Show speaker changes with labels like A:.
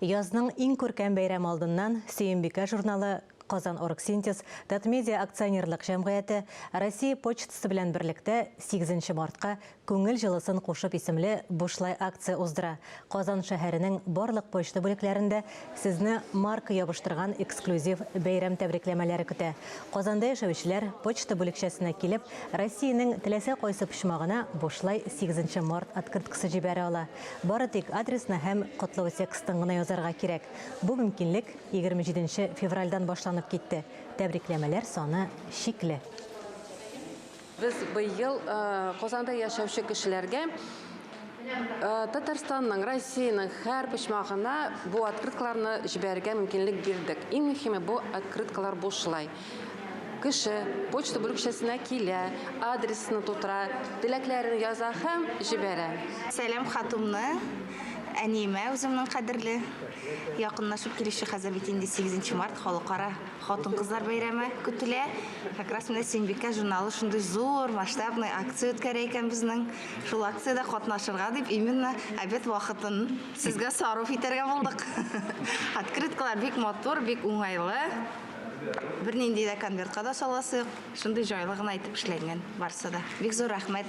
A: Язның иң күркәм бәйрәме алдыннан Сөембикә журналы, Казан Оргсинтез, Татмедиа акционерлык җәмгыяте, Россия почтасы белән берлектә сигезенче мартка Күңел җылысын кушып исемле бушлай акция уздыра. Казан шәһәренең барлык почта бүлекләрендә сезне марка ябыштырган эксклюзив бәйрәм тәбрикләмәләре көтә. Казанда яшәүчеләр почта бүлекчәсенә килеп, Россиянең теләсә кайсы почмагына бушлай сигезенче март открыткасы җибәрә ала. Бары тик адресны һәм котлау текстын гына язарга кирәк. Бу мөмкинлек 27 нче февральдән башланып китте. Тәбрикләмәләр саны чикле.
B: Без быел Казанда яшәүче кешеләргә Татарстанның, Россиянең һәр почмагына бу открыткаларны җибәрергә мөмкинлек бирдек. Иң мөһиме, бу открыткалар бушлай. Кеше почта бүлекчәсенә килә, адресны тутыра, теләкләрен яза һәм җибәрә.
C: Сәлам хатумны әниемә үземнең кадерле. Якынлашып килүче хәзер бит инде сигезенче март халыкара хатын-кызлар бәйрәме көтелә. Как раз менә Сөембикә журналы шундый зур масштабный акция үткәрә икән безнең. Шул акциядә катнашырга дип именно обед вакытын сезгә сарыф итәргә булдык. Открыткалар бик матур, бик уңайлы. Бернинди дә конвертка да саласы юк. Шундый җайлы гына итеп эшләнгән барсы да. Бик зур рәхмәт.